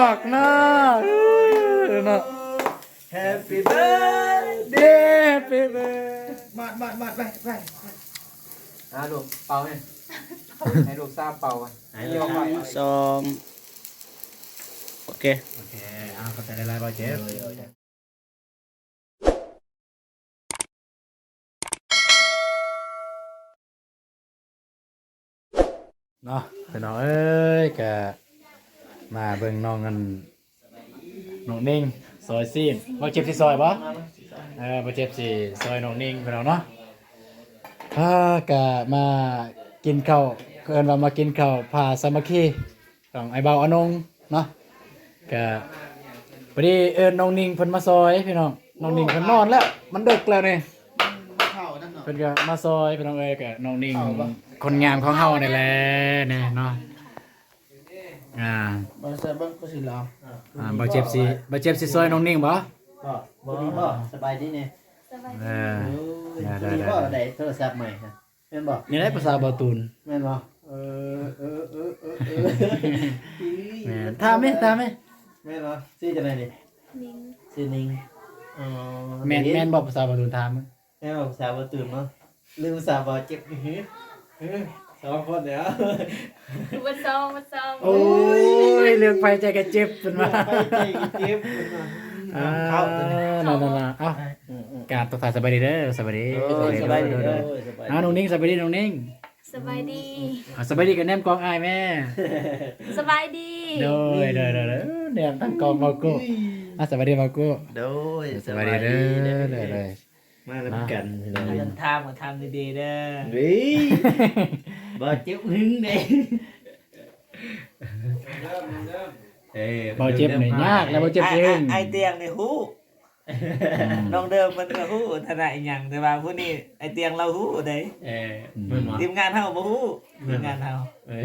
ອກເນາະ ເອີເນາະ Happy birthday Happy birthday ມາດໆໆ ໄປ ໄປ ໄປ ອ່າ ລູກເປົ່າແມ່ ໃຫ້ລູກສາວເປົ່າ ໃຫ້ລູກສາວເປົ່າ ສອງ ໂອເຄ ໂອເຄ ເອົາ ຂອບໃຈຫຼາຍໆ ບ່າວເຈັບ. ເນາະ ພີ່ນ້ອງເອີຍ ກະມາເບິ່ງນ້ອງອັນ ນ້ອງນິງຊອຍຊີ້ນ ບໍ່ເຈັບຊິຊອຍບໍ່? ເອີ ບໍ່ເຈັບຊິຊອຍນ້ອງນິງ ພີ່ນ້ອງເນາະ ພາກະມາກິນເຂົ້າ ເອີ້ນວ່າມາກິນເຂົ້າພາສາມັກຄີ ຂອງອ້າຍບ່າວອານົງເນາະ ກະພໍດີເອີ້ນນ້ອງນິງເພິ່ນມາຊອຍພີ່ນ້ອງ ນ້ອງນິງເພິ່ນນອນແລ້ວ ມັນເດິກແລ້ວນີ້ ເພິ່ນກະມາຊອຍພີ່ນ້ອງເອີຍ ກະນ້ອງນິງຄົນງາມຂອງເຮົານີ້ແຫຼະນີ້ເນາະ ອ່າ ບໍ່ໃສ່ເບິ່ງຄືຊິລາວ ອ່າ ບໍ່ເຈັບຊິ ບໍ່ເຈັບຊິຊອຍນ້ອງນິງບໍ່? ບໍ່ ບໍ່ ບໍ່ ສະບາຍດີແນ່ ເອີ ໄດ້ໆໆ ໄດ້ໂທລະສັບໃໝ່ ແມ່ນບໍ່? ນີ້ແຫຼະພາສາບ່າວຕູນ ແມ່ນບໍ່? ເອີ ເອີ ເອີ ເອີ ແມ່ນ ຖາມແມ່ ຖາມແມ່ ແມ່ນບໍ່? ຊື່ຈັ່ງໃດນີ້? ນິງ ຊື່ນິງ ອໍ ແມ່ນ ແມ່ນບໍ່ພາສາບ່າວຕູນ? ຖາມ ແມ່ນບໍ່ພາສາບ່າວຕູນເນາະ ຫຼືພາສາບ່າວເຈັບ? ສອງຄົນແລ້ວ ບໍ່ຊອງ ບໍ່ຊອງ ໂອ້ຍ ເລື່ອງໃຜໃຈກະເຈັບເພິ່ນວ່າ ໃຜໃຈກະເຈັບເພິ່ນວ່າ ອ່າ ນັ້ນໆໆ ເອົ້າ ອືມໆ ກາບທັກທາຍສະບາຍດີເດີ ສະບາຍດີ ໂອ້ຍ ສະບາຍດີເດີ ເອົ້າ ນ້ອງນິງ ສະບາຍດີນ້ອງນິງ ສະບາຍດີ ອ່າ ສະບາຍດີກະແນມກ້ອງອ້າຍແມ່ ສະບາຍດີ ໂດຍ ໂດຍ ໂດຍ ໂດຍ ແນມທາງກ້ອງເວົ້າໂກ້ ອ່າ ສະບາຍດີເວົ້າໂກ້ ໂດຍ ສະບາຍດີເດີ ສະບາຍດີເດີ ມານຳກັນພີ່ນ້ອງ ເດີນທາງມາທາງດີໆເດີ ເອີຍ ບໍ່ເຈັບຫຶງເດ້ ເອີ ບໍ່ເຈັບນີ້ຍາກແລ້ວ ບໍ່ເຈັບຫຶງ ອ້າຍຕຽງນີ້ຮູ້ ອືມ ນ້ອງເດີມເພິ່ນກະຮູ້ຖານະອີ່ຫຍັງ ແຕ່ວ່າຜູ້ນີ້ອ້າຍຕຽງລາວຮູ້ເດ້ ເອີ ອືມ ທີມງານເຮົາບໍ່ຮູ້ ທີມງານເຮົາ ເອີ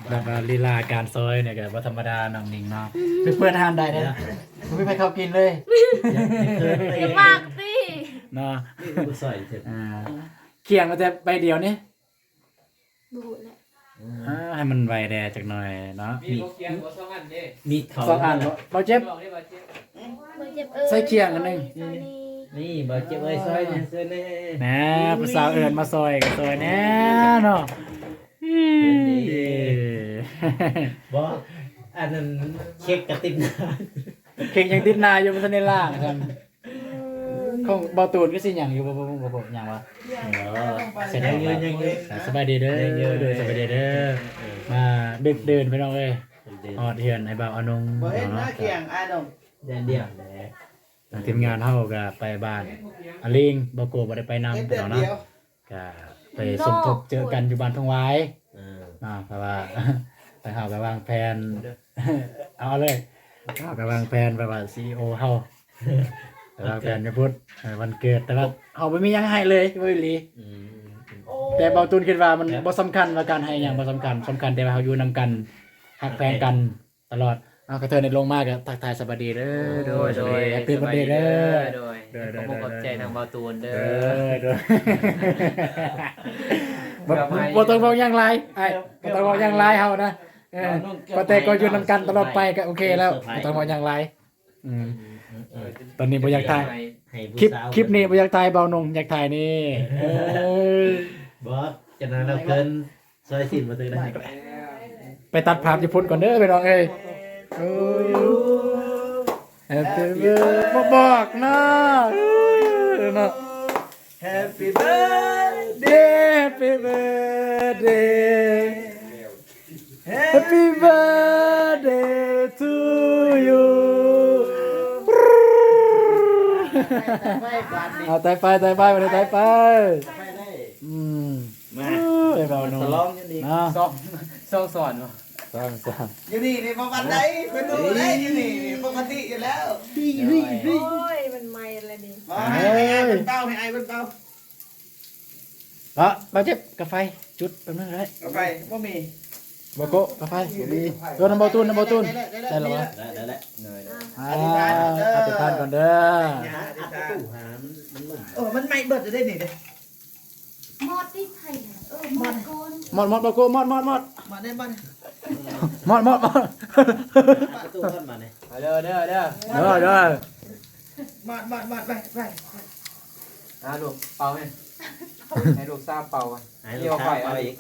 ແລ້ວກະລີລາການຊອຍນີ້ກະບໍ່ທຳມະດານ້ອງນິງເນາະ ໄປເປີດຮ້ານໃດເດ້ ບໍ່ມີໃຜເຂົ້າກິນເລີຍ ຢ່າປາກຕິ ເນາະ ນີ້ຄືຊອຍເຖິງ ອ່າ ຂຽງເອົາແຕ່ໃບດຽວນີ້ ບໍ່ຮູ້ແຫຼະ ອ່າ ໃຫ້ມັນໄວແດ່ຈັກໜ້ອຍເນາະ ມີບໍ່ຂຽງບໍ່ສອງອັນເດ້ ມີດເຂົາສອງອັນບໍ່ ບໍ່ເຈັບ ບໍ່ເຈັບ ເອີຍ ໃສ່ຂຽງອັນໜຶ່ງ ນີ້ ບໍ່ເຈັບເອີຍ ຊ່ອຍແດ່ ຊ່ວຍແດ່ ແນ່ ຜູ້ສາວເອີ້ນມາຊ່ອຍກະຊ່ອຍແດ່ເນາະ ບໍ່ ອັນນັ້ນເຄັກກະຕິດໜ້າ ເຄັກຍັງຕິດໜ້າຢູ່ ບໍ່ທັນໄດ້ລ້າງຊ້ຳ ຂອງບ່າວຕູນຄືຊິຍັງຢູ່ ບໍ່ ບໍ່ ບໍ່ ບໍ່ຍັງວະ ເອີ ຍັງຢູ່ ຍັງຢູ່ ສະບາຍດີເດີ ຍັງຢູ່ ໂດຍ ສະບາຍດີເດີ ເອີ ມາດຶກເດີນພີ່ນ້ອງເອີຍ ຮອດເຮືອນອ້າຍບ່າວອານົງ ບໍ່ເຫັນໜ້າຂຽງອ້າຍດົງ ແດດດຽວແຫຼະ ທາງທີມງານເຮົາກະໄປບ້ານອາລິງ ບ່າວໂກ້ບໍ່ໄດ້ໄປນຳພີ່ນ້ອງເນາະ ກະໄປສົມທົບເຈີກັນຢູ່ບ້ານທົ່ງຫວາຍ ເອີ ເນາະ ເພາະວ່າທາງເຮົາກະວາງແຜນ ເອົາເລີຍ ເຮົາກະວາງແຜນແບບວ່າຊີອີໂອເຮົາ ວາງແຜນໄປພຸ້ນ ເອີ ວັນເກີດ ແຕ່ວ່າເຮົາບໍ່ມີຫຍັງໃຫ້ເລີຍ ເວົ້າອີ່ຫຼີ ອືມ ແຕ່ບ່າວຕູນຄິດວ່າມັນ ແມ່ນ ບໍ່ສຳຄັນວ່າການໃຫ້ຫຍັງບໍ່ສຳຄັນ ສຳຄັນແຕ່ວ່າເຮົາຢູ່ນຳກັນ ຮັກແພງກັນຕະຫຼອດ ເອົາ ກະເທີນນີ້ລົງມາກະທັກທາຍສະບາຍດີເດີ ໂດຍ ໂດຍ ສະບາຍດີ Happy birthday ເດີ ໂດຍ ໂດຍ ໂດຍ ຂອບໃຈທາງບ່າວຕູນເດີ ໂດຍ ໂດຍ ບໍ່ ບໍ່ຕ້ອງເວົ້າຫຍັງຫຼາຍ ອ້າຍ ບໍ່ຕ້ອງເວົ້າຫຍັງຫຼາຍເຮົານະ ເອີ ບໍ່ຕ້ອງ ກະແຕ່ກະຢູ່ນຳກັນຕະຫຼອດໄປກະໂອເຄແລ້ວ ບໍ່ຕ້ອງເວົ້າຫຍັງຫຼາຍ ອືມ ອືມ ອືມ ຕອນນີ້ບໍ່ຢາກຖ່າຍ ໃຫ້ຜູ້ ຄລິບ ສາວ ຄລິບນີ້ບໍ່ຢາກຖ່າຍບ່າວນົງ ຢາກຖ່າຍນີ້ ເອີ ບໍ່ ຈະນັ້ນລະເພິ່ນ ຊອຍຊີ້ນບໍ່ຖືກໄດ້ ໄປຕັດພາບຢູ່ພຸ້ນກ່ອນເດີພີ່ນ້ອງເອີຍ ໂອ້ຍ Happy birthday ບໍ່ບອກເນາະ ເອີ ເນາະ Happy birthday Happy birthday Happy birthday to you ເອົາ ໄຕ່ໄຟ ໄຕ່ໄຟ ບາດນີ້ ໄຕ່ໄຟ ອືມ ມາ ເອີ ເອົາ ສະຫຼອງກັນອີກ ເນາະ ສອງ ສອງຊ້ອນບໍ່ ສອງຊ້ອນ ຢູ່ນີ້ນີ້ບໍ່ປານໃດ ເພິ່ນຮູ້ເດ້ ຢູ່ນີ້ນີ້ປົກກະຕິຢູ່ແລ້ວ ໂອ້ຍ ມັນໃໝ່ແລ້ວນີ້ ບໍ່ ໃຫ້ອ້າຍເພິ່ນເປົ່າ ໃຫ້ອ້າຍເພິ່ນເປົ່າ ເອົາ ບ່າວເຈັບ ກາໄຟ ຈຸດແປັບໜຶ່ງກະໄດ້ ກາໄຟບໍ່ມີ ບ່າວໂກ້ ກາໄຟ ບໍ່ມີ ເອີ ນຳບ່າວຕູນ ນຳບ່າວຕູນ ໄດ້ແລ້ວ ໄດ້ແລ້ວ ໄດ້ແລ້ວ ໄດ້ແລ້ວ ໄດ້ແລ້ວ ເອີ ອ່າ ອະທິຖານກ່ອນເດີ ອະທິຖານ ເອີ ມັນໄໝ້ເບິດເດ້ນີ້ເດ້ ໝໍດຕິດໄຟ ມອດ ມອດ ມອດ ບໍ່ໂກ ມອດ ມອດ ມອດ ມາເດ້ ມາເດ້ ມອດ ມອດ ມອດ ປະຕູເພິ່ນມານີ້ ເດີ ເດີ ເດີ ເດີ ເດີ ມາດ ມາດ ມາດ ໄປ ໄປ ໄປ ຫາລູກເປົ່າແມ່ ໃຫ້ລູກສາວເປົ່າ ໃຫ້ລູກສາວເປົ່າອີກ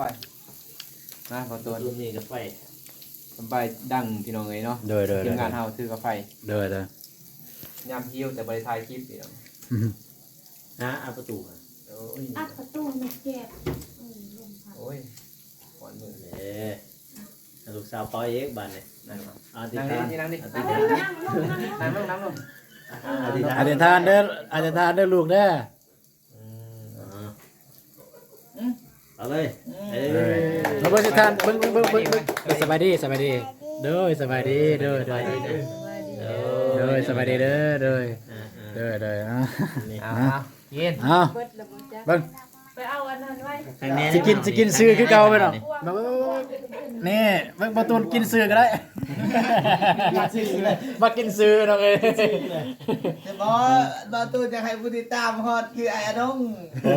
ມາ ພໍ່ຕູນ ຕູ້ນີ້ກໍໄປ ສຳບາຍດັງ ພີ່ນ້ອງເອີຍເນາະ ໂດຍ ໂດຍ ໂດຍ ທີມງານເຮົາຖືກາໄຟ ໂດຍ ໂດຍ ຍາມຫິວແຕ່ບໍ່ໄດ້ຖ່າຍຄລິບ ພີ່ນ້ອງ ຫາອັດປະຕູ ໂອ້ຍ ອັດປະຕູແມ່ນແຈກ ໂອ້ຍ ຮ້ອນມື ເດ້ ໃຫ້ລູກສາວເປົ່າອີກບາດນີ້ ນັ່ງ ອະທິຖານ ນັ່ງນີ້ ນັ່ງນີ້ ອະທິຖານ ນັ່ງລົງ ນັ່ງລົງ ນັ່ງລົງ ອະທິຖານ ອະທິຖານເດີ ອະທິຖານເດີລູກເດີ ອືມ ເອົາເລີຍ ອືມ ເອີ ມາເບິ່ງ ອະທິຖານ ເບິ່ງ ເບິ່ງ ເບິ່ງ ເບິ່ງ ເອີ ສະບາຍດີ ສະບາຍດີ ໂດຍ ສະບາຍດີ ໂດຍ ໂດຍ ສະບາຍດີ ໂດຍ ສະບາຍດີເດີ ໂດຍ ອ່າໆ ໂດຍ ໂດຍ ອ່າ ນີ້ ອ່າ ກິນ ເອົາ ເບິດແລ້ວບໍ່ຈັກ ເບິ່ງ ໄປເອົາອັນນັ້ນໄວ້ ຊິກິນ ຊິກິນຊື່ຄືເກົ່າໄປເນາະ ນີ້ ເບິ່ງ ບໍ່ຕູນກິນຊື່ກໍໄດ້ ມາກິນຊື່ເນາະເອີຍ ແຕ່ບໍ່ ບໍ່ຕູນຢາກໃຫ້ຜູ້ຕິດຕາມຮອດຄືອ້າຍອານົງ ໂອ້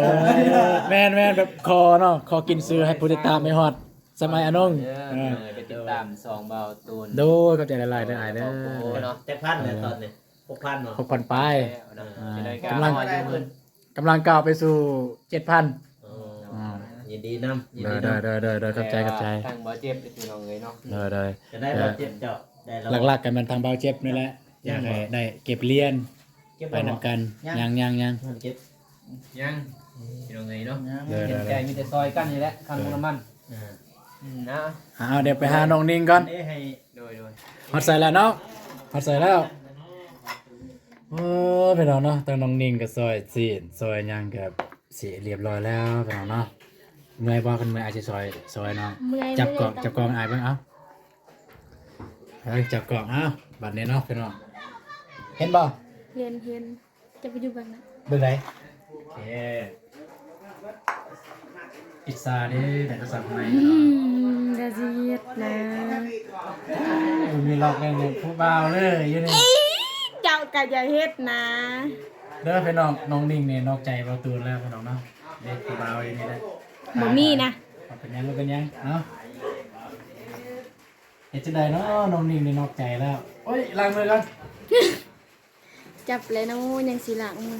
ແມ່ນໆ ແບບຂໍເນາະ ຂໍກິນຊື່ໃຫ້ຜູ້ຕິດຕາມໃຫ້ຮອດສ່ຳອ້າຍອານົງ ເອີ ເອີ ໄປຕິດຕາມຊ່ອງບ່າວຕູນ ໂດຍ ຂອບໃຈຫຼາຍໆເດີອ້າຍເດີ ເນາະ ຈັກພັນແລ້ວຕອນນີ້ ຫົກພັນເນາະ ຫົກພັນປາຍ ເອີ ອ່າ ກຳລັງ ກຳລັງກ້າວໄປສູ່ເຈັດພັນ ອໍ ອ່າ ຍິນດີນຳ ຍິນດີນຳ ໂດຍໆໆໆ ຂອບໃຈ ຂອບໃຈ ທາງບ່າວເຈັບ ພີ່ນ້ອງເອີຍເນາະ ໂດຍໆ ຈະໄດ້ບ່າວເຈັບເຈົ້າ ໄດ້ແລ້ວ ຫຼັກໆກໍແມ່ນທາງບ່າວເຈັບນີ້ແຫຼະ ຢາກໃຫ້ໄດ້ເກັບຫຼຽນ ເກັບໄວ້ ໄປນຳກັນ ຍັງ ຍັງ ຍັງ ຍັງ ພີ່ນ້ອງເອີຍເນາະ ເຫັນໃຈມີແຕ່ຊ່ອຍກັນນີ້ແຫຼະ ຄ່ານ້ຳມັນ ອ່າ ອືມ ເອົາ ເອົາ ດຽວໄປຫານ້ອງນິງກ່ອນ ໂດຍໆ ຮອດໃສແລ້ວເນາະ ຮອດໃສແລ້ວ ໂອ້ ພີ່ນ້ອງເນາະ ທາງນ້ອງນິງກໍຊອຍຊີ້ນ ຊອຍຫຍັງກໍຊິຮຽບຮ້ອຍແລ້ວ ພີ່ນ້ອງເນາະ ເມື່ອຍບໍ່? ຄັນເມື່ອຍອາດຊິຊອຍ ຊອຍເນາະ ເມື່ອຍ ຈັບກ້ອງ ເມື່ອຍ ຈັບກ້ອງອ້າຍເບິ່ງ ເອົາ ເອີ ຈັບກ້ອງ ເອົາ ບາດນີ້ເນາະ ພີ່ນ້ອງ ເຫັນບໍ່? ເຫັນ ເຫັນ. ຈະໄປຢູ່ເບື້ອງໜ້າ ເບິ່ງໃດ ໂອເຄ ອິດສາເດ້ ໄດ້ໂທລະສັບໃໝ່ ອືມ ກະຊິເຮັດນະ ເອີ ມີລັອກແນ່ ຜູ້ບ່າວເລີຍຢູ່ນີ້ ເຈົ້າກະຢ່າເຮັດນະ ເດີພີ່ນ້ອງ ນ້ອງນິງນີ້ນອກໃຈບ່າວຕູນແລ້ວພີ່ນ້ອງເນາະ ເດ້ຜູ້ບ່າວຢູ່ນີ້ແຫຼະ ບໍ່ມີນະ ບໍ່ເປັນຫຍັງ ບໍ່ເປັນຫຍັງ ເອົາ ເຮັດຈັ່ງໃດເນາະ ນ້ອງນິງນີ້ນອກໃຈແລ້ວ ໂອ້ຍ ລ້າງມືກ່ອນ. ຈັບແລ້ວເນາະ ຍັງຊິລ້າງມື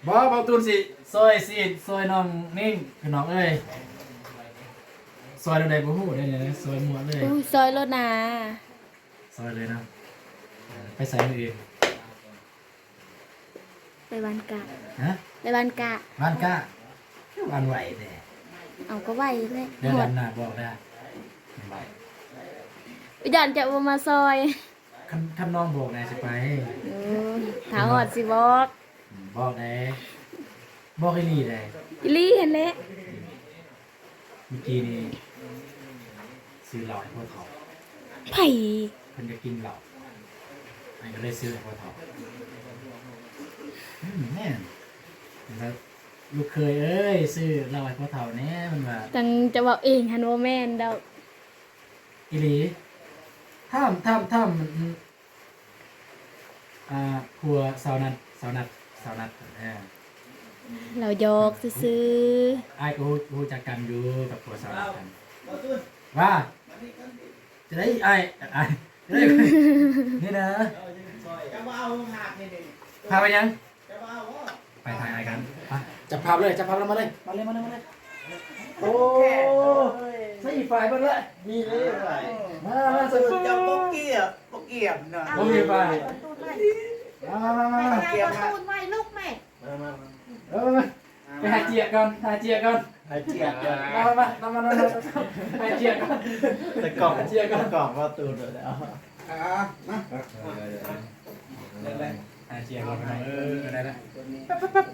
ບໍ່ ບ່າວຕູນຊິຊອຍຊີ້ນ ຊອຍນ້ອງນິງ ພີ່ນ້ອງເອີຍ ຊອຍແນວໃດບໍ່ຮູ້ເດ້ ຊອຍໝົດເລີຍ ໂອ້ຍ ຊອຍໂລດນາ ຊອຍເລີຍເນາະ ເອີ ໄປໃສມື້ອື່ນ? ໄປບ້ານກະ ຮະ? ໄປບ້ານກະ ບ້ານກະ ຄືບ້ານໄວແທ້ ເອົາ ກໍໄວແຫຼະ ດຽວດຳໜ້າບອກເດີ ໄວ ຢ້ານເຈົ້າບໍ່ມາຊ່ອຍ ຄັນ ຄັນນ້ອງບອກນະຊິໄປ ເອີ ຖ້າຮອດຊິບອກ ອືມ ບອກແດ່ ບອກອີ່ຫຼີເດ້ ອີ່ຫຼີຫັ້ນແຫຼະ. ມື້ກີ້ນີ້ຊື້ເຫຼົ້າໃຫ້ພໍ່ເຖົ້າ ໃຜ? ເພິ່ນຢາກກິນເຫຼົ້າ ອ້າຍກໍເລີຍຊື້ໃຫ້ພໍ່ເຖົ້າ ອືມ ແມ່ນ ເພິ່ນວ່າ ລູກເຂີຍເອີຍ ຊື້ເຫຼົ້າໃຫ້ພໍ່ເຖົ້າແດ່ ເພິ່ນວ່າ ຈັ່ງຈະເວົ້າເອງຫັ້ນ ບໍ່ແມ່ນດອກ ອີ່ຫຼີ ຖາມ ຖາມ ຖາມ ອ່າ ຜົວສາວນັດ ສາວນັດ ສາວນັດ ເອີ ລາວຢອກຊື່ໆ ອ້າຍກໍຮູ້ ຮູ້ຈັກກັນຢູ່ກັບຜົວສາວນັດຫັ້ນ ວ່າ ຈະໄດ້ອ້າຍ ອ້າຍ ຈະໄດ້ ນີ້ນະ ພາໄປຫຍັງ? ໄປຖ່າຍລາຍການ ໄປ ຈັບພາບເລີຍ ຈັບພາບແລ້ວມາເລີຍ ມາເລີຍ ມາເລີຍ ມາເລີຍ ໂອ້ ໃສ່ອີກຝ່າຍເບິ່ງເລີຍ ນີ້ເລີຍ ມາ ມາ ມາ ເຈົ້າບໍ່ກຽມ ບໍ່ກຽມນະ ບໍ່ມີຝ່າຍ ມາ ມາ ມາ ມາ ປະຕູນໄວ້ ລຸກແມ່ ມາ ມາ ມາ ເອີ ໄປຫາເຈຍກ່ອນ ຫາເຈຍກ່ອນ ຫາເຈຍກ່ອນ ມາ ມາ ມາ ມາ ມາ ຫາເຈຍກ່ອນ ຕະກ້ອງ ຫາເຈຍກ່ອນ ຕະກ້ອງປະຕູແລ້ວ ອ່າ ມາ ເລີຍ ຫາເຈຍກ່ອນ ເອີ ໄດ້ລະ ແປັບ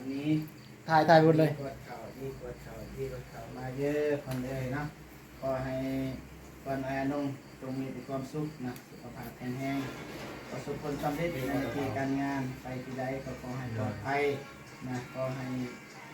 ໆ ຖ່າຍ ຖ່າຍໝົດເລີຍ ກວດເຂົ້າ ທີ່ກວດເຂົ້າ ທີ່ກວດເຂົ້າ ມາເດີ ຄົນເອີຍເນາະ ຂໍໃຫ້ຄວາມອາຍົ ຈົ່ງມີແຕ່ຄວາມສຸກນະ ສຸຂະພາບແຂງແຮງ ປະສົບຜົນສຳເລັດໃນໜ້າທີ່ການງານ ໄປທີ່ໃດກໍຂໍໃຫ້ປອດໄພນະ ຂໍໃຫ້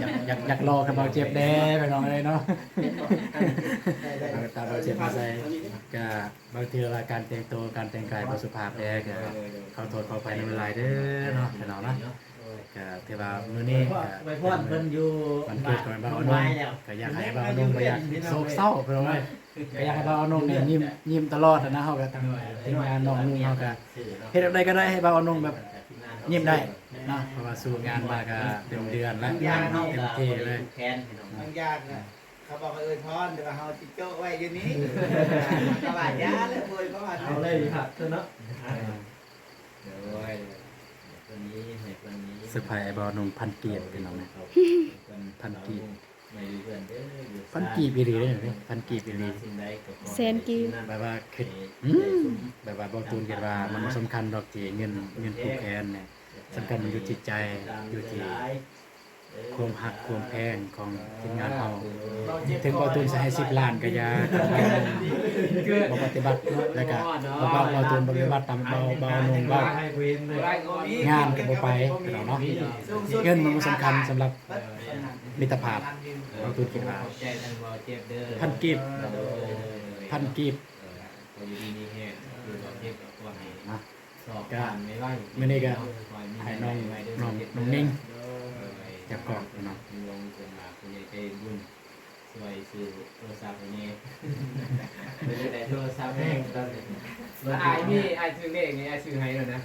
ຢາກ ຢາກ ຢາກຫຼໍ່ຄືເບົາເຈັບແດ່ພີ່ນ້ອງເອີຍເນາະ. ເອົາຕາເບົາເຈັບມາໃສ່ ກະບາງເທື່ອວ່າການແຕ່ງໂຕ ການແຕ່ງກາຍບໍ່ສຸພາບແດ່ ກະຂໍໂທດຂໍອະໄພນຳຫຼາຍໆເດີເນາະ ພີ່ນ້ອງເນາະ. ກະຖືວ່າມື້ນີ້ກະ ອວຍພອນເພິ່ນຢູ່ ວັນເກີດຂອງອ້າຍບ່າວອານົງ ກະຢາກໃຫ້ອ້າຍບ່າວອານົງບໍ່ຢາກໂສກເສົ້າພີ່ນ້ອງເອີຍ ກະຢາກໃຫ້ບ່າວອານົງນີ້ຍິ້ມ ຍິ້ມຕະຫຼອດຫັ້ນນະ. ເຮົາກະທາງທີມງານນ້ອງນຸ່ງເຮົາກະເຮັດແນວໃດກະໄດ້ໃຫ້ບ່າວອານົງແບບຍິ້ມໄດ້ເນາະ ເພາະວ່າສູ້ງານມາກະເປັນເດືອນລະ ເຕັມທີ່ເລີຍ. ບາງຢ່າງ ເຂົາບອກໃຫ້ອວຍພອນ ແຕ່ວ່າເຮົາຊິໂຈະໄວ້ຢູ່ນີ້ ເຮົາກະວ່າຢ່າແລ້ວອວຍພອນ ເອົາເລີຍຄັກເນາະ. ໂດຍ ໃຫ້ເພິ່ນມີ ໃຫ້ເພິ່ນມີ ເຊີໄພອ້າຍບ່າວນົງ ພັນກີບ ພີ່ນ້ອງເອີຍ ພັນກີບ ພັນກີບອີ່ຫຼີເດ້ ພັນກີບອີ່ຫຼີ ແສນກີບ ແບບວ່າຄິດ ອືມ ແບບວ່າບໍ່ ຕູນຄິດວ່າມັນບໍ່ສຳຄັນດອກທີ່ເງິນ ເງິນຜູກແຂນນີ້ ສຳຄັນມັນຢູ່ຈິດໃຈ ຢູ່ທີ່ ຄວາມຮັກຄວາມແພງຂອງທີມງານເຮົາ ເຖິງເບົາຕູນຊິໃຫ້ສິບລ້ານກະຢ່າ ເກີດ ບໍ່ປະຕິບັດເນາະ ແລ້ວກະເບົາ ເບົາຕູນບໍ່ປະຕິບັດຕາມເບົາ ເບົານຸ່ງເວົ້າ ງານກະບໍ່ໄປເນາະ ເງິນມັນບໍ່ສຳຄັນສຳລັບມິດຕະພາບ ເບົາຕູນຄິດວ່າ ພັນກີບ ພັນກີບ ເນາະ. ກະມື້ນີ້ກະໃຫ້ນ້ອງ ນ້ອງ ນ້ອງນິງຈັບກ້ອງເນາະ ຜູ້ໃຫຍ່ໃຈບຸນຊ່ວຍຊື້ໂທລະສັບໃຫ້ແດ່ ເປັນຈັ່ງໃດໂທລະສັບແຮງຕອນນີ້ ອ້າຍມີ ອ້າຍຖືກເລກນີ້ ອ້າຍຊື້ໃຫ້ແລ້ວນະ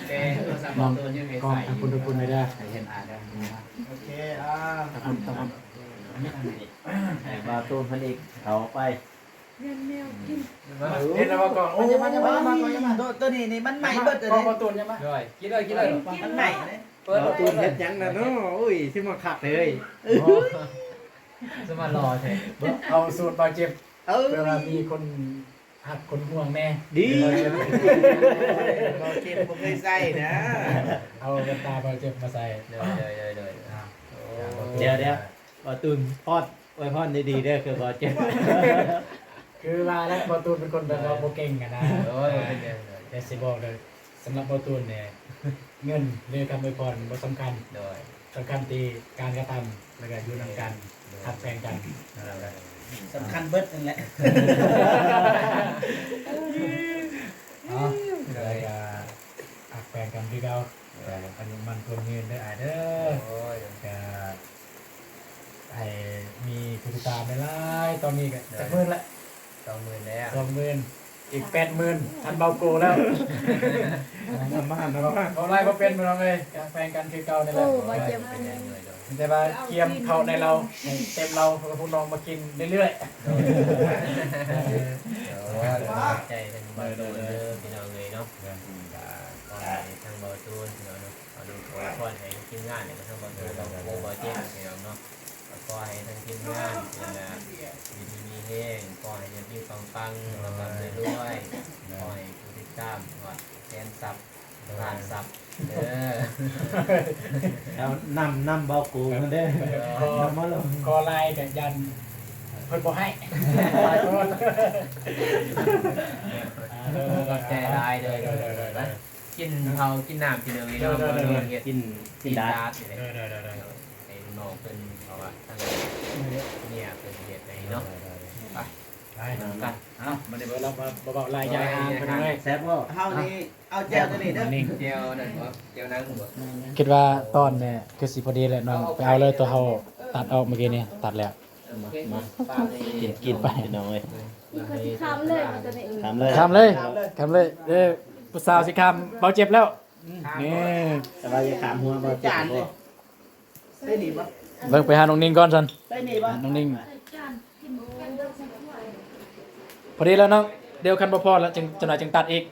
ແຕ່ໂທລະສັບເບົາຕູນຍັງໃຫ້ໃຊ້ຢູ່ ເບິ່ງກ້ອງທາງພຸ້ນ ທາງພຸ້ນໄດ້ເດີ ໃຫ້ເຫັນອ້າຍເດີ ໂອເຄ ອ່າ ທາງພຸ້ນ ທາງພຸ້ນ ໃຫ້ເບົາຕູນເພິ່ນອີກ ເຂົ້າໄປ ເຫັນແລ້ວວ່າກ້ອງ ໂອ້ ໂຕ ໂຕນີ້ນີ້ມັນໃໝ່ເບິດເລີຍ ບໍ່ ບໍ່ ໂຕນີ້ ໂດຍ ກິນເລີຍ ກິນເລີຍ ມັນໃໝ່ເດ້ ເປີດ ເອົາ ໂຕເຮັດຫຍັງນະເນາະ ໂອ້ຍ ຊິມາຄັກເລີຍ ໂອ້ ຊິມາຫຼໍ່ແທ້ ເອົາສູດບາດເຈັບ ເອີ ເພື່ອວ່າມີຄົນຮັກຄົນຫ່ວງແດ່ ດີ ບາດເຈັບບໍ່ເຄີຍໃສ່ນະ ເອົາແວ່ນຕາບາດເຈັບມາໃສ່ ໂດຍ ໂດຍ ໂດຍ ໂດຍ ອ່າ ດຽວ ດຽວ ບ່າວຕູນພອດ ອວຍພອນດີໆເດີ ຄືບໍ່ເຈັບ ຄືວ່າແຫຼະ ບ່າວຕູນເປັນຄົນແບບວ່າ ໂດຍ ບໍ່ເກັ່ງຫັ້ນນະ ໂດຍ ໂດຍ ແຕ່ຊິບອກເດີ ສຳລັບບ່າວຕູນນີ້ ເງິນ ຫຼື ຄຳອວຍພອນບໍ່ສຳຄັນ ໂດຍ ສຳຄັນທີ່ການກະທຳ ແລ້ວກະຢູ່ນຳກັນ ໂດຍ ຮັກແພງກັນ ໂດຍ ສຳຄັນເບິດຫັ້ນແຫຼະ ເອົາ ໂດຍ ແລ້ວກະຮັກແພງກັນຄືເກົ່າ ໂດຍ ອາຍຸໝັ້ນຄວາມຍືນເດີອ້າຍເດີ ໂດຍ ກະ ໃຫ້ມີຜູ້ຕິດຕາມຫຼາຍໆ ຕອນນີ້ກະ ໂດຍ ຈັກໝື່ນລະ ສອງໝື່ນແລ້ວ ສອງໝື່ນ ອີກແປດໝື່ນ ທັນເບົາໂກແລ້ວ ນຳມາ ນຳມາ ເວົ້າຫຼາຍບໍ່ເປັນພີ່ນ້ອງເອີຍ ກະແພງກັນຄືເກົ່ານີ້ແຫຼະ ໂອ້ ບໍ່ເຈັບ ແຕ່ວ່າກຽມເຂົ້າໃນເລົາ ໃຫ້ເຕັມເລົາ ເພື່ອພວກນ້ອງມາກິນເລື້ອຍໆ ໂດຍ ຂອບໃຈເພິ່ນເບິດເດີ ພີ່ນ້ອງເອີຍເນາະ ກະຂໍໃຫ້ທາງເບົາຕູນ ພີ່ນ້ອງເນາະ ຂໍອວຍພອນໃຫ້ທີມງານ ແລ້ວກະທັງບ່າວຕູນ ບ່າວໂກ ບ່າວເຈັບ ພີ່ນ້ອງເນາະ ກໍຂໍໃຫ້ທັງທີມງານເພິ່ນນະ ຢູ່ດີມີແຮງ ຂໍໃຫ້ເຮັດດີປັງໆ ລ່ຳໆລວຍໆ ຂໍໃຫ້ຜູ້ຕິດຕາມຮອດແສນຊັບ ລ້ານຊັບເດີ ແລ້ວນຳ ນຳເບົາໂກເພິ່ນເດີ ເອີ ນຳມາລົງ ຂໍຫຼາຍກະຢ້ານເພິ່ນບໍ່ໃຫ້ ຂອບໃຈຫຼາຍເດີ ໂດຍ ໂດຍ ໂດຍ ໂດຍ ກິນເຂົ້າກິນນ້ຳ ພີ່ນ້ອງເອີຍເນາະ ກິນ ກິນດາດ ໂດຍ ໂດຍ ໂດຍ ໂດຍ ໃຫ້ນ້ອງເພິ່ນ ເພາະວ່າທາງເມຍເພິ່ນເຮັດໃຫ້ເນາະ ໂດຍ ໂດຍ ໄປ ໄປນຳກັນ ເອົ້າ ບັດນີ້ບໍ່ເວົ້າ ບໍ່ເວົ້າຫຼາຍ ຢາຍຫ່າງໄປເລີຍ ແຊບບໍ່ ເຮົານີ້ ເອົາແຈ່ວໂຕນີ້ເດີ ແຈ່ວນັ້ນບໍ່ ແຈ່ວໜັງບໍ່ ຄິດວ່າຕອນນີ້ຄືຊິພໍດີແຫຼະ ນ້ອງໄປເອົາເລີຍ ໂຕເຮົາຕັດອອກມື້ກີ້ນີ້ ຕັດແລ້ວ ມາ ມາ ກິນ ກິນໄປ ພີ່ນ້ອງເອີຍ ນີ້ກໍຊິຂ້າມເລີຍບໍ່ ໂຕນີ້ ຂ້າມເລີຍ ຂ້າມເລີຍ ຂ້າມເລີຍ ເອີ ຜູ້ສາວຊິຂ້າມ ເບົາເຈັບແລ້ວ ນີ້ ແຕ່ວ່າຢ່າຂ້າມຫົວເບົາເຈັບ ໄດ້ນີ້ບໍ່ ເບິ່ງໄປຫານ້ອງນິງກ່ອນຊັ້ນ ໄດ້ນີ້ບໍ່ ນ້ອງນິງ ພໍດີແລ້ວເນາະ ດຽວຄັນບໍ່ພໍແລ້ວ ຈັ່ງ ຈັກໜ່ອຍຈຶ່ງຕັດອີກ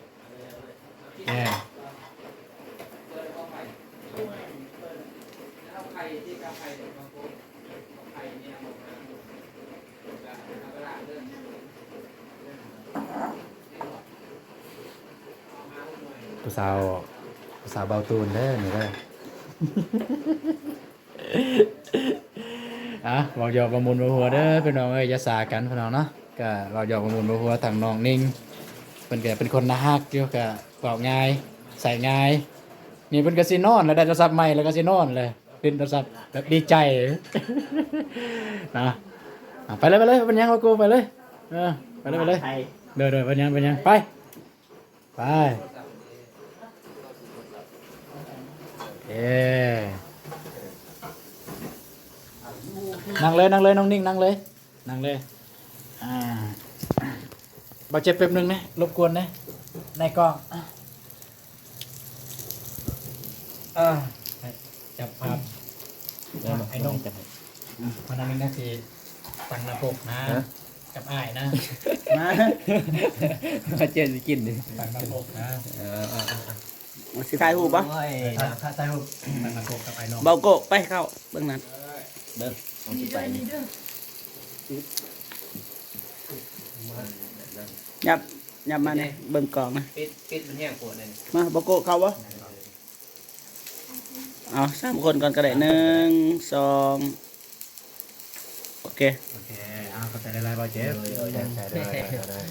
ແມ່ນ ຜູ້ສາວ ຜູ້ສາວເບົາຕູນເດີນີ້ເດີ. ອ່ະ ເວົ້າຫຍອກເວົ້າມ່ວນເວົ້າຫົວເດີພີ່ນ້ອງເອີຍ ຢ່າສາກັນພີ່ນ້ອງເນາະ. ກະເວົ້າຫຍອກເວົ້າມ່ວນເວົ້າຫົວ ທາງນ້ອງນິງ ເພິ່ນກະເປັນຄົນໜ້າຮັກຢູ່ ກະເວົ້າງ່າຍ ໃຊ້ງ່າຍ. ນີ້ເພິ່ນກະຊິນອນແລ້ວ ໄດ້ໂທລະສັບໃໝ່ແລ້ວກະຊິນອນແລ້ວ ຫຼິ້ນໂທລະສັບແບບດີໃຈນະ. ອ່ະ ໄປເລີຍ ໄປເລີຍ ບໍ່ເປັນຫຍັງ ບໍ່ກົວ ໄປເລີຍ. ເອີ ໄປເລີຍ ໄປເລີຍ. ໂດຍໆ ບໍ່ເປັນຫຍັງ ບໍ່ເປັນຫຍັງ ໄປ. ໄປ ເອີ ນັ່ງເລີຍ ນັ່ງເລີຍ ນ້ອງນິງ ນັ່ງເລີຍ ນັ່ງເລີຍ. ອ່າ ບາດເຈັບແປັບໜຶ່ງນະ ລົບກວນນະ ໃນກ້ອງ. ອ່າ ຈັບພາບ ອ່ະ ໃຫ້ນ້ອງຈັບໃຫ້ ມານັ່ງນີ້ນະ ຊິຕັ້ງໜ້າປົກນະ ຮະ ກັບອ້າຍນະ ມາ ມາເຈີຊິກິນນີ້ ຕັ້ງໜ້າປົກນະ. ເອີ ເອີ ເອີ ເອີ ຊິຖ່າຍຮູບບໍ່? ໂອ້ຍ ເອີ ຖ້າ ຖ້າຖ່າຍຮູບ ຕັ້ງໜ້າປົກກັບອ້າຍນ້ອງ. ເບົາໂກະ ໄປເຂົ້າເບິ່ງນັ້ນ ເບິ່ງ ຕ້ອງຊິໄປນີ້ ຫຍັບ ຫຍັບມານີ້ ເບິ່ງກ້ອງນະ ປິດ ປິດມັນແຮງໂພດນັ້ນ. ມາ ເບົາໂກະ ເຂົ້າບໍ່? ເອົາ ສາມຄົນກ່ອນກໍໄດ້ ໜຶ່ງ ສອງ ໂອເຄ ໂອເຄ. ເອົາ ຂອບໃຈຫຼາຍໆ ບ່າວເຈັບ ໂດຍ ໂດຍ ຂອບໃຈ ໂດຍ ໂດຍ ໂດຍ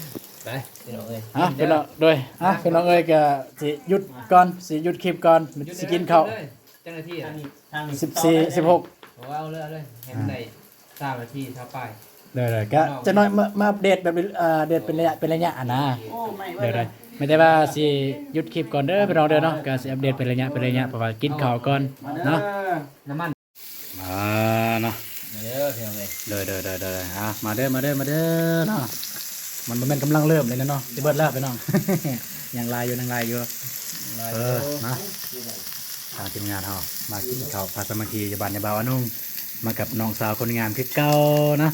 ໄປ ພີ່ນ້ອງເອີຍ ອ່ະ ພີ່ນ້ອງ ໂດຍ ອ່ະ ພີ່ນ້ອງເອີຍ ກໍຊິຢຸດກ່ອນ ຊິຢຸດຄລິບກ່ອນ ຢຸດ ຊິກິນເຂົ້າ ເລີຍ ເຈົ້າໜ້າທີ່ ສິບສີ່ ສິບຫົກ ເອົາເລີຍ ເອົາເລີຍ ໃຫ້ມັນໄດ້ ສາມນາທີຊາວປາຍ ເດີໆ ກະຈັກໜ້ອຍມາ ມາອັບເດດແບບ ເອີ ອັບເດດເປັນໄລຍະ ເປັນໄລຍະຫັ້ນນະ ເດີໆ. ແມ່ນແຕ່ວ່າຊິຢຸດຄລິບກ່ອນເດີພີ່ນ້ອງເດີເນາະ ກະຊິອັບເດດເປັນໄລຍະ ເປັນໄລຍະ ເພາະວ່າກິນເຂົ້າກ່ອນເນາະ ນ້ຳມັນ ອ່າ ເນາະ ມາເດີພີ່ນ້ອງເອີຍ ເດີໆໆໆ ອ່າ ມາເດີ ມາເດີ ມາເດີເນາະ ມັນບໍ່ແມ່ນກຳລັງເລີ່ມເລີຍນະເນາະ ຊິເບິດແລ້ວພີ່ນ້ອງ ຍັງຫຼາຍຢູ່ ຍັງຫຼາຍຢູ່ ເອີ ມາ ທາງທີມງານເຮົາມາກິນເຂົ້າພາສາມັກຄີຢູ່ບ້ານຍາບ່າວອານຸງ ມາກັບນ້ອງສາວຄົນງາມຄືເກົ່ານະ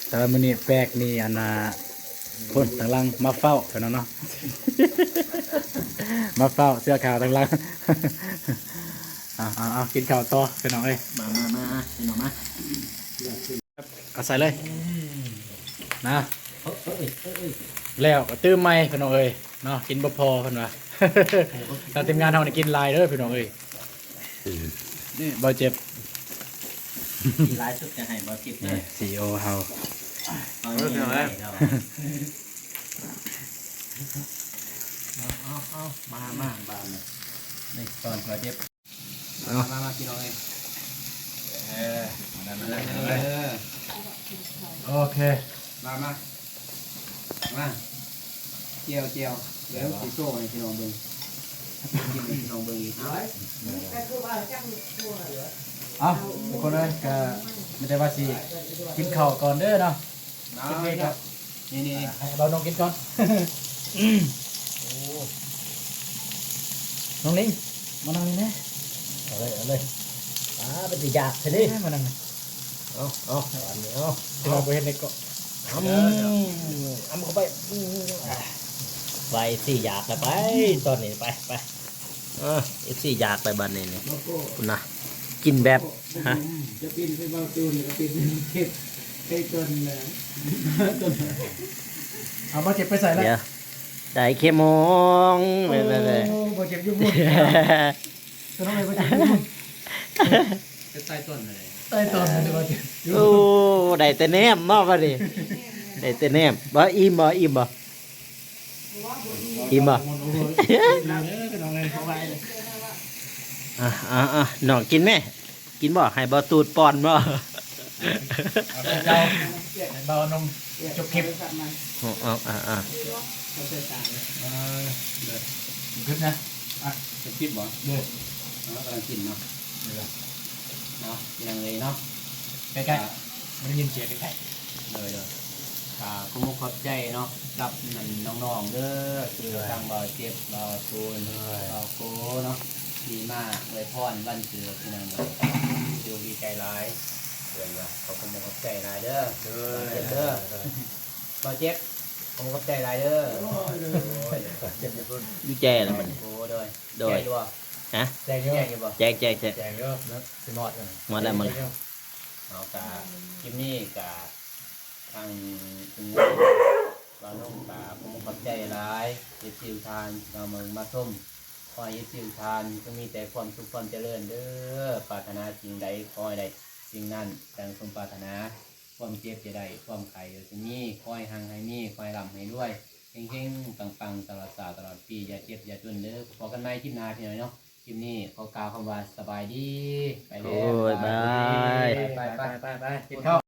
ແຕ່ວ່າມື້ນີ້ແປກນີ້ ອັນນ່າ ພຸ້ນທາງຫຼັງມາເຝົ້າເພິ່ນເນາະ ມາເຝົ້າເສື້ອຂາວທາງຫຼັງ ເອົາໆໆ ກິນເຂົ້າຕໍ່ພີ່ນ້ອງເອີຍ ມາໆໆ ພີ່ນ້ອງມາ ເອົາໃສ່ເລີຍນະ ແລ້ວກໍຕື່ມໃໝ່ພີ່ນ້ອງເອີຍເນາະ ກິນບໍ່ພໍເພິ່ນວ່າ ທາງທີມງານເຮົານີ້ກິນຫຼາຍເດີພີ່ນ້ອງເອີຍ ນີ້ບ່າວເຈັບ ຫຼາຍສຸດກໍໃຫ້ບ່າວເຈັບເດີ ນີ້ ຊີອີໂອ ເຮົາ ເອົາ ເອົາ ເອົາ ມາ ມາ ບາດນີ້ ນີ້ ຕອນບ່າວເຈັບ ມາ ມາ ມາ ພີ່ນ້ອງເອີຍ ເອີ ມາ ມາ ມາ ເອີ ໂອເຄ ມາ ມາ ມາ ແຈ່ວ ແຈ່ວ ດຽວຊິໂຊໃຫ້ພີ່ນ້ອງເບິ່ງ ກິນໃຫ້ພີ່ນ້ອງເບິ່ງອີກ ເອົາ ເອົາ ທຸກຄົນເອີຍ ກະມີແຕ່ວ່າຊິກິນເຂົ້າກ່ອນເດີເນາະ ເອົາ ຄລິບນີ້ກໍ ນີ້ໆໆ ໃຫ້ບ່າວນົງກິນກ່ອນ ໂອ້ ນ້ອງນິງ ມານັ່ງນີ້ແດ່ ເອົາເລີຍ ເອົາເລີຍ ອ່າ ເປັນຕາຢາກແທ້ເດ້ ມານັ່ງນີ້ ເອົາ ເອົາ ອັນນີ້ ເອົາ ທີ່ວ່າບໍ່ເຮັດໃນເກາະ ອຳ ອຳເຂົ້າໄປ ອືມ ອ່າ ໄວ້ ເອັຟຊີຢາກແລ້ວໄປ ຕອນນີ້ໄປ ໄປ ເອີ ເອັຟຊີຢາກແລ້ວບັດນີ້ນີ້ ພຸ້ນນະ ກິນແບບ ຮະ ຈະປິ່ນໃສ່ເບົາຕູນ ແລ້ວກໍປິ່ນໃສ່ເຈັບ ໃສ່ຕົນນະ ຕົນ ເອົາ ບໍ່ເຈັບໄປໃສລະ ດຽວ ໄດ້ເຄມອງ ໂອ້ ເປັນໄປເລີຍ ບໍ່ເຈັບຢູ່ພຸ້ນ ຕົວນ້ອຍບໍ່ເຈັບຢູ່ພຸ້ນ ໄປໃຕ້ຕົ້ນເລີຍ ໃຕ້ຕົ້ນເລີຍ ບໍ່ເຈັບຢູ່ ໂອ້ ໄດ້ແຕ່ແນມເນາະບັດນີ້ ໄດ້ແຕ່ແນມ ບໍ່ ອີ່ມບໍ່ ອີ່ມບໍ່? ອີ່ມບໍ່? ອ່ະ ອ່ະ ອ່ະ ນ້ອງກິນແມ ກິນບໍ່? ໃຫ້ບ່າວຕູດປ້ອນບໍ່? ເອົາເຈົ້າ ໃຫ້ບ່າວນົງຈົບຄລິບ ເອົາ ອ່ະ ອ່ະ ເອີ ເດີ ຈົບຄລິບນະ ອ່ະ ຈົບຄລິບບໍ່? ເດີ ເອົາ ກຳລັງກິນເນາະ ເດີ ເນາະ ຍັງເລີຍເນາະ ໃກ້ໆ ບໍ່ໄດ້ຍິນສຽງໃກ້ໆ ເດີ ເດີ ກໍຂໍຂອບໃຈເນາະ ກັບນັ້ນນ້ອງໆເດີ ຄື ໂດຍ ທາງບ່າວເຈັບ ບ່າວຕູນ ໂດຍ ບ່າວໂກເນາະ ທີ່ມາອວຍພອນວັນເກີດພີ່ນ້ອງເອີຍ ດີໃຈຫຼາຍ ເພິ່ນວ່າ ຂໍຂອບໃຈຫຼາຍເດີ ໂດຍ ບ່າວເຈັບເດີ ໂດຍ ບ່າວເຈັບ ຂໍຂອບໃຈຫຼາຍເດີ ໂດຍ ໂດຍ ເຈັບຢູ່ພຸ້ນ ຢູ່ແຈລະມັນ ໂອ້ ໂດຍ ໂດຍ ແຈຢູ່ບໍ່? ຮະ ແຈກຢູ່ ແຈກຢູ່ບໍ່? ແຈກ ແຈກ ແຈກ ແຈກຢູ່ເນາະ ຊິໝົດແລ້ວ ໝົດແລ້ວ ໝົດແລ້ວ. ເຮົາກະ ຄລິບນີ້ກະ ທາງທີມງານ ບ່າວໜຸ່ມກະ ຂອບອົກຂອບໃຈຫຼາຍ ເອັຟຊີ ທຸກທ່ານທີ່ເຂົ້າມາເບິ່ງມາຊົມ. ຂໍໃຫ້ເອັຟຊີ ທຸກທ່ານ ຈົ່ງມີແຕ່ຄວາມສຸກຄວາມຈະເລີນເດີ້. ປາດຖະໜາສິ່ງໃດ ຂໍໃຫ້ໄດ້ສິ່ງນັ້ນ ດັ່ງສົມປາດຖະໜາ. ຄວາມເຈັບຢ່າໄດ້ ຄວາມໄຂ້ຢ່າໄດ້ມີ ຂໍໃຫ້ຮັ່ງໃຫ້ມີ ຂໍໃຫ້ລ່ຳໃຫ້ລວຍ ເຮັງໆ ປັງໆ ຕະຫຼອດຊາດຕະຫຼອດປີ ຢ່າເຈັບຢ່າຈົນເດີ້. ພໍ້ກັນໃໝ່ຄລິບໜ້າພີ່ນ້ອງເນາະ. ຄລິບນີ້ຂໍກ່າວຄຳວ່າສະບາຍດີ ໄປແລ້ວ ໂອ້ຍ ບາຍ ບາຍ ໄປ ໄປ ໄປ ໄປ ໄປ ໄປ ກິນເຂົ້າ.